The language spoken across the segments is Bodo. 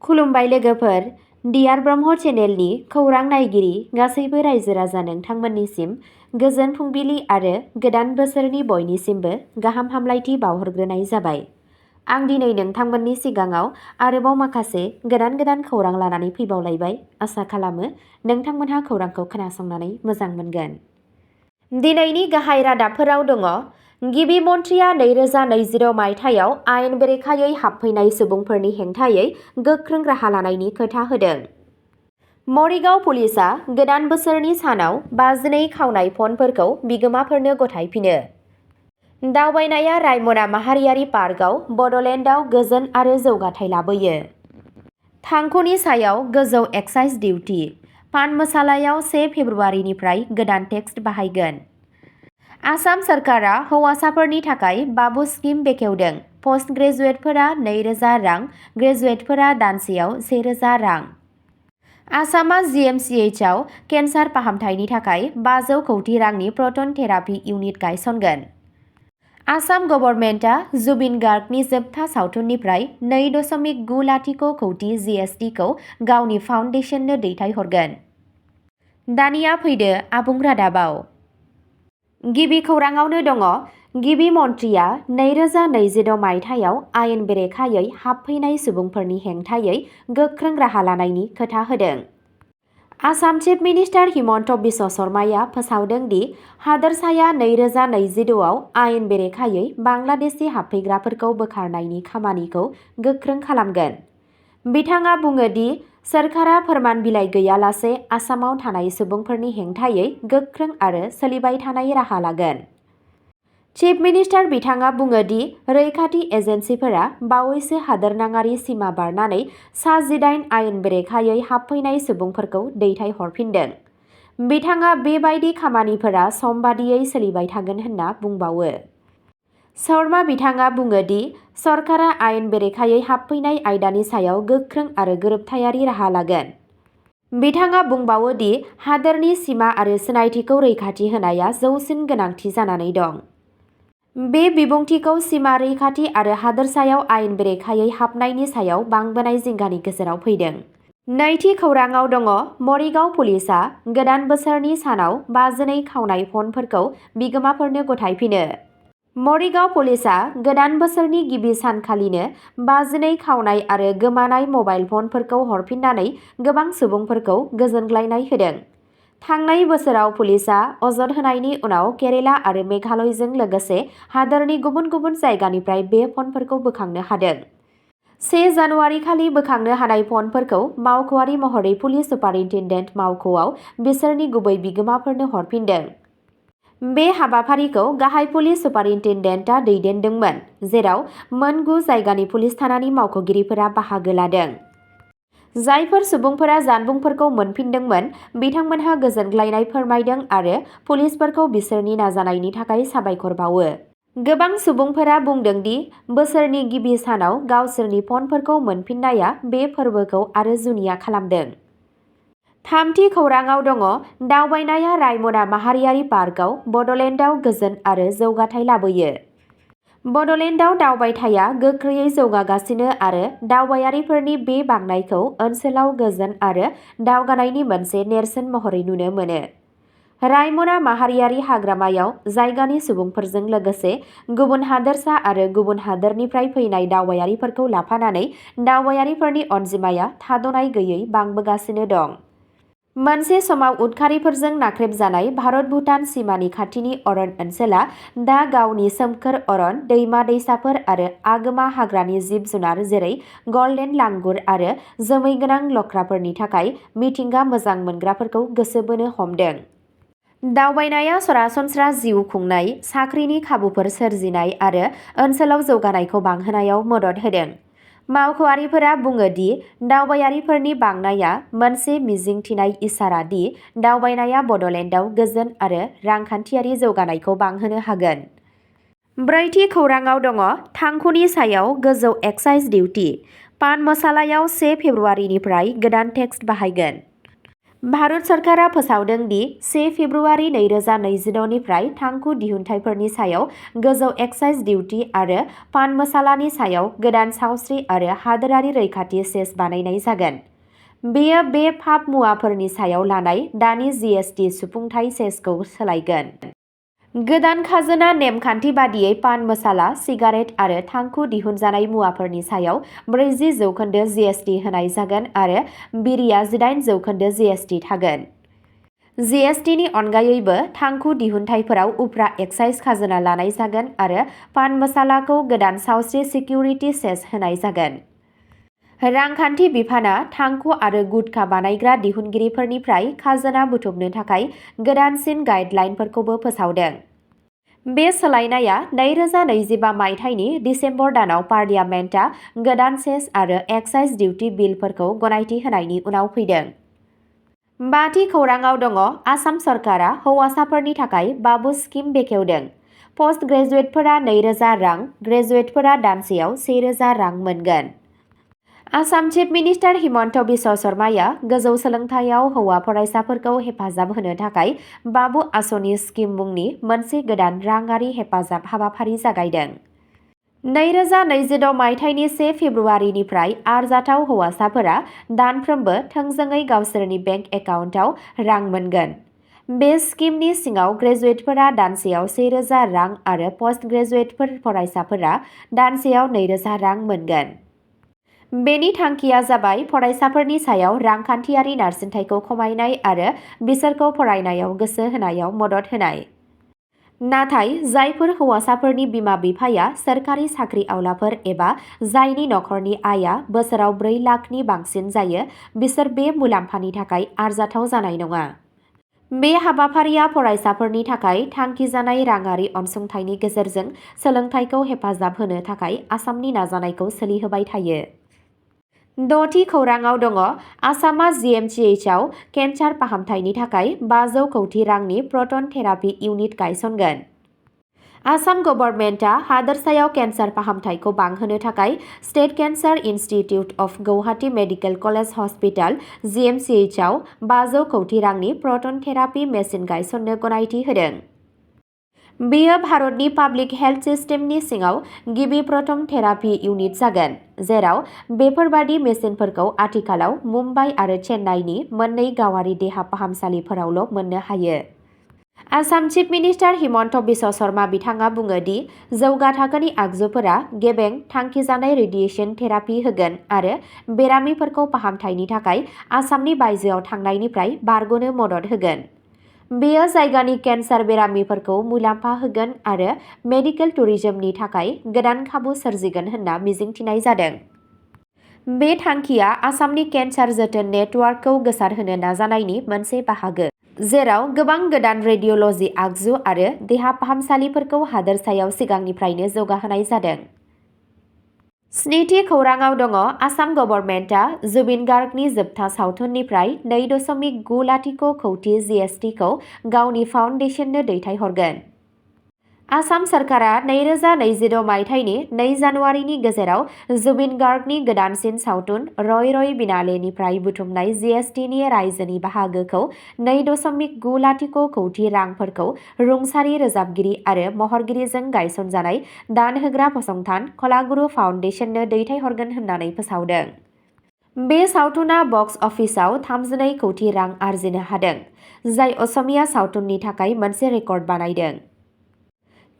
खुलुमबाय लोगोफोर, डियार ब्रह्म चेनेलनि खौरां नायगिरि गासैबो रायजो राजा नोंथांमोननिसिम गोजोन फुंबिलि आरो गोदान बोसोरनि बयनिसिमबो गाहाम हामलायथि बावहरग्रोनाय जाबाय। आं दिनै नोंथांमोननि सिगाङाव आरोबाव माखासे गोदान खौरां लानानै फैबावलायबाय। आसा खालामो नोंथांमोनहा खौरांखौ खोनासंनानै मोजां मोनगोन। दिनैनि गाहाय रादाबफोराव दङ। गिबि मन्थ्रिया 2020 मायथाइयाव आयेन बेरेखायै हाबफैनाय सुबुंफोरनि हेंथायै गोख्रों राहा लानायनि खोथा होदों। मरिगाव पुलिसआ गोदान बोसोरनि सानाव 52 खावनाय फनफोरखौ बिगोमाफोरनो गथायफिनो। दावबायनाया रायमना माहारियारि पार्कआव बड'लेण्डआव गोजोन आरो जौगाथाय लाबोयो। थांखुनि सायाव गोजौ एक्साइज डिउटि। पान मसालायाव 1 फेब्रुआरिनिफ्राय गोदान टेक्स बाहायगोन। आसाम सोरखारा हौवासाफोरनि थाखाय बाबु स्किम बेखेवदों। पस्ट ग्रेजुएटफोरा 2000 रां, ग्रेजुएटफोरा दानसेयाव 1000 रां। आसामा GMCHआव केन्सार फाहामथायनि थाखाय 500 कौटि रांनि प्रटन थेरापि इउनिट गायसनगोन। आसाम गभर्नमेन्टआ जुबिन गार्गनि जोबथा सावथुननिफ्राय 2.90 कौटि GST-खौ गावनि फाउन्डेसननो दैथायहरगोन। दानिया फैदो आबुं रादाबाव। गिबि खौराङावनो दङ। गिबि मन्थ्रिया 2020 मायथाइयाव आयेन बेरेखायै हाबफैनाय सुबुंफोरनि हेंथायै गोख्रों राहा लानायनि खोथा होदों। आसाम चिफ मिनिस्टार हिमन्त बिश्व शर्माया फोसावदों दि हादोरसाया 2026आव आयेन बेरेखायै बांलादेशि हाबफैग्राफोरखौ बोखारनायनि खामानिखौ गोख्रों खालामगोन। बिथाङा बुङो दि सोरखारा फोरमान बिलाइ गैयालासे आसामाव थानाय सुबुंफोरनि हेंथायै गोख्रों आरो सोलिबाय थानाय राहा लागोन। चिफ मिनिस्टार बिथाङा बुङो दि रैखाथि एजेन्सिफोरा बावैसो हादोरनाङारि सिमा बारनानै सा 18 आयेन बेरेखायै हाबफैनाय सुबुंफोरखौ दैथायहरफिनदों। बिथाङा बेबायदि खामानिफोरा समबादियै सोलिबाय थागोन होनना बुंबावो। शर्मा बिथाङा बुङो दि सरकारा आयेन बेरेखायै हाबफैनाय आयदानि सायाव गोख्रों आरो गोरोबथायारि राहा लागोन। बिथाङा बुंबावो दि हादोरनि सिमा आरो सिनायथिखौ रैखाथि होनाया जौसिन गोनांथि जानानै दं। बे बिबुंथिखौ सिमा रैखाथि आरो हादोरसायाव आयेन बेरेखायै हाबनायनि सायाव बांबोनाय जिंगानि गेजेराव फैदों। नैथि खौराङाव दङ। मरिगाव पुलिसआ गोदान बोसोरनि सानाव 52 खावनाय फनफोरखौ बिगोमाफोरनो गथायफिनो। मरिगाव पुलिसआ गोदान बोसोरनि गिबि सानखालिनो 52 खावनाय आरो गोमानाय मबाइल फनफोरखौ हरफिननानै गोबां सुबुंफोरखौ गोजोनग्लायनाय होदों। थांनाय बोसोराव पुलिसआ अजद होनायनि उनाव केरेला आरो मेघालयजों लोगोसे हादोरनि गुबुन गुबुन जायगानिफ्राय बे फनफोरखौ बोखांनो हादों। 1 जानुवारि खालि बोखांनो हानाय फनफोरखौ मावख'आरि महरै पुलिस सुपारिनटेन्डेन्ट मावख'आव बिसोरनि गुबै बिगोमाफोरनो हरफिनदों। बे हाबाफारिखौ गाहाय पुलिस सुपारिनटेन्डेन्टआ दैदेनदोंमोन, जेराव मोन 9 जायगानि पुलिस थानानि मावख'गिरिफोरा बाहागो लादों। जायफोर सुबुंफोरा जानबुंफोरखौ मोनफिनदोंमोन बिथांमोनहा गोजोनग्लायनाय फोरमायदों आरो पुलिसफोरखौ बिसोरनि नाजानायनि थाखाय साबायखर बावो। गोबां सुबुंफोरा बुंदों दि बोसोरनि गिबि सानाव गावसोरनि फनफोरखौ मोनफिननाया बे फोरबोखौ आरो जुनिया खालामदों। थामथि खौराङाव दङ। दावबायनाया रायमना माहारियारि पार्कआव बड'लेण्डआव गोजोन आरो जौगाथाय लाबोयो। बड'लेण्डआव दावबायथाया गोख्रैयै जौगागासिनो आरो दावबायारिफोरनि बे बांनायखौ ओनसोलाव गोजोन आरो दावगानायनि मोनसे नेरसोन महरै नुनो मोनो। रायमना माहारियारि हाग्रामायाव जायगानि सुबुंफोरजों लोगोसे गुबुन हादोरसा आरो गुबुन हादोरनिफ्राय फैनाय दावबायारिफोरखौ लाफानानै दावबायारिफोरनि अनजिमाया थाद'नाय गैयै बांबोगासिनो दं। मोनसे समाव उदखारिफोरजों नाख्रेबजानाय भारत-भुटान सिमानि खाथिनि अरन ओनसोला दा गावनि सोमखोर अरन, दैमा-दैसाफोर आरो आगोमा हाग्रानि जिब-जुनार जेरै गल्डेन लांगुर आरो जोमै गोनां लख्राफोरनि थाखाय मिथिंगा मोजां मोनग्राफोरखौ गोसो बोनो हमदों। दावबायनाया सरासनस्रा जिउ खुंनाय, साख्रिनि खाबुफोर सोरजिनाय आरो ओनसोलाव जौगानायखौ बांहोनायाव मदद होदों। मावख'आरिफोरा बुङो दि दावबायारिफोरनि बांनाया मोनसे मिजिंथिनाय इसारा दि दावबायनाया बड'लेण्डआव गोजोन आरो रांखान्थियारि जौगानायखौ बांहोनो हागोन। ब्रैथि खौराङाव दङ। थांखुनि सायाव गोजौ एक्साइज डिउटि। पान मसालायाव 1 फेब्रुआरिनिफ्राय गोदान टेक्स बाहायगोन। भारत सरकारा फोसावदों दि 1 फेब्रुआरि 2026निफ्राय थांखु दिहुनथाइफोरनि सायाव गोजौ एक्साइज डिउटि आरो पान मसालानि सायाव गोदान सावस्रि आरो हादोरारि रैखाथि सेस बानायनाय जागोन। बेयो बे फाब मुवाफोरनि सायाव लानाय दानि जीएसटी सुफुंथाय सेसखौ सोलायगोन। गोदान खाजोना नेमखान्थि बादियै पान मसाला, सिगारेट आरो थांखु दिहुनजानाय मुवाफोरनि सायाव 40% जीएसटी होनाय जागोन आरो बिरिया 18% जीएसटी थागोन। जीएसटीनि अनगायैबो थांखु दिहुनथाइफोराव उफ्रा एक्साइज खाजोना लानाय जागोन आरो पान मसालाखौ गोदान सावस्रि सिकिउरिटि सेस होनाय जागोन। रांखान्थि बिफाना थांखु आरो गुटखा बानायग्रा दिहुनगिरिफोरनिफ्राय खाजोना बुथुमनो थाखाय गोदानसिन गाइडलाइनफोरखौबो फोसावदों। बे सोलायनाया 2025 मायथाइनि दिसेम्बर दानाव पार्लियामेन्टआ गोदान सेस आरो एक्साइज डिउटि बिलफोरखौ गनायथि होनायनि उनाव फैदों। बाथि खौराङाव दङ आसाम सरकारा हौवासाफोरनि थाखाय बाबु स्किम बेखेवदों। पस्ट ग्रेजुएटफोरा 2000 रां, ग्रेजुएटफोरा दानसेयाव 1000 रां मोनगोन। आसाम चिफ मिनिस्टार हिमन्त बिश्व शर्माया गोजौ सोलोंथायाव हौवा फरायसाफोरखौ हेफाजाब होनो थाखाय बाबु आसनि स्किम मुंनि मोनसे गोदान राङारि हेफाजाब हाबाफारि जागायदों। 2026 मायथाइनि 1 फेब्रुआरिनिफ्राय आरजाथाव हौवासाफोरा दानफ्रोमबो थोंजोङै गावसोरनि बेंक एकाउन्टआव रां मोनगोन। बे स्किमनि सिङाव ग्रेजुएटफोरा दानसेयाव 1000 रां आरो पस्ट ग्रेजुएटफोर फरायसाफोरा दानसेयाव 2000 रां मोनगोन। बेनि थांखिया जाबाय फरायसाफोरनि सायाव रांखान्थियारि नारसिनथायखौ खमायनाय आरो बिसोरखौ फरायनायाव गोसो होनायाव मदद होनाय। नाथाय जायफोर हौवासाफोरनि बिमा-बिफाया सोरखारि साख्रि-आवलाफोर एबा जायनि नखरनि आयआ बोसोराव 4 लाखनि बांसिन जायो, बिसोर बे मुलाम्फानि थाखाय आरजाथाव जानाय नङा। बे हाबाफारिया फरायसाफोरनि थाखाय थांखिजानाय राङारि अनसुंथाइनि गेजेरजों सोलोंथाइखौ हेफाजाब होनो थाखाय आसामनि नाजानायखौ सोलिहोबाय थायो। 6थि खौराङाव दङ आसामआ जीएमसीएचआव केन्सार फाहामथायनि थाखाय 500 कौटि रांनि प्रटन थेरापि इउनिट गायसनगोन। आसाम गभर्नमेन्टआ हादोरसायाव केन्सार फाहामथायखौ बांहोनो थाखाय state cancer institute of Gauhati medical college hospital जीएमसीएचआव 500 कौटि रांनि प्रटन थेरापि मेसिन गायसननो गनायथि होदों। बेयो भारतनि पाब्लिक हेल्थ सिस्टेमनि सिङाव गिबि प्रटन थेरापि इउनिट जागोन, जेराव बेफोरबादि मेसिनफोरखौ आथिखालाव मुम्बाइ आरो चेन्नाईनि मोननै गावारि देहा फाहामसालिफोरावल' मोननो हायो। आसाम चिफ मिनिस्टार हिमन्त बिश्व शर्मा बिथाङा बुङो दि जौगा थाखोनि आगजुफोरा गेबें थांखिजानाय रेडिएसन थेरापि होगोन आरो बेरामिफोरखौ फाहामथायनि थाखाय आसामनि बायजोआव थांनायनिफ्राय बारग'नो मदद होगोन। बेयो जायगानि केन्सार बेरामिफोरखौ मुलाम्फा होगोन आरो मेडिकेल टुरिजमनि थाखाय गोदान खाबु सोरजिगोन होनना मिजिंथिनाय जादों। बे थांखिया आसामनि केन्सार जोथोन नेटवार्कखौ गोसारहोनो नाजानायनि मोनसे बाहागो, जेराव गोबां गोदान रेडिय'ल'जी आगजु आरो देहा फाहामसालिफोरखौ हादोरसायाव सिगांनिफ्रायनो जौगाहोनाय जादों। 7थि खौराङाव दङ आसाम गभर्नमेन्टआ जुबिन गार्गनि जोबथा सावथुननिफ्राय 2.90 कौटि जीएसटीखौ गावनि फाउन्डेसननो दैथायहरगोन। आसाम सरकारा 2026 मायथाइनि 2 जानुवारिनि गेजेराव जुबिन गार्गनि गोदानसिन सावथुन रय रय बिनालेनिफ्राय बुथुमनाय जीएसटीनि रायजोनि बाहागोखौ 2.90 कौटि रांफोरखौ रुंसारि रोजाबगिरि आरो महरगिरिजों गायसनजानाय दान होग्रा फसंथान कलागुरु फाउन्डेसननो दैथायहरगोन होननानै फोसावदों। बे सावथुना बक्स अफिसाव 32 कौटि रां आरजिनो हादों, जाय असमिया सावथुननि थाखाय मोनसे रेकर्ड बानायदों।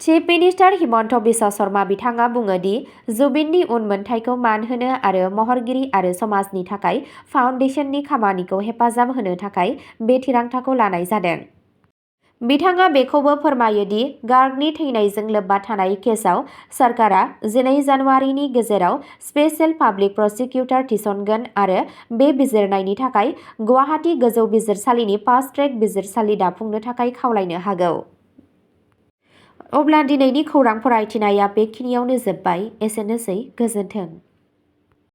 चिफ मिनिस्टार हिमन्त बिश्व शर्मा बिथाङा बुङो दि जुबिननि उनमोनथाइखौ मान होनो आरो महरगिरि आरो समाजनि थाखाय फाउन्डेसननि खामानिखौ हेफाजाब होनो थाखाय बे थिरांथाखौ लानाय जादों। बिथाङा बेखौबो फोरमायो दि गार्गनि थैनायजों लोब्बा थानाय केसआव सरकारा 12 जानुवारिनि गेजेराव स्पेशेल पाब्लिक प्रसिकिउटर थिसनगोन आरो बे बिजिरनायनि थाखाय गुवाहाटी गोजौ बिजिरसालिनि फास्ट ट्रेक बिजिरसालि दाफुंनो थाखाय खावलायनो हागौ। अब्ला दिनैनि खौरां फरायथिनाया बेखिनियावनो जोब्बाय। एसेनोसै, गोजोन्थों।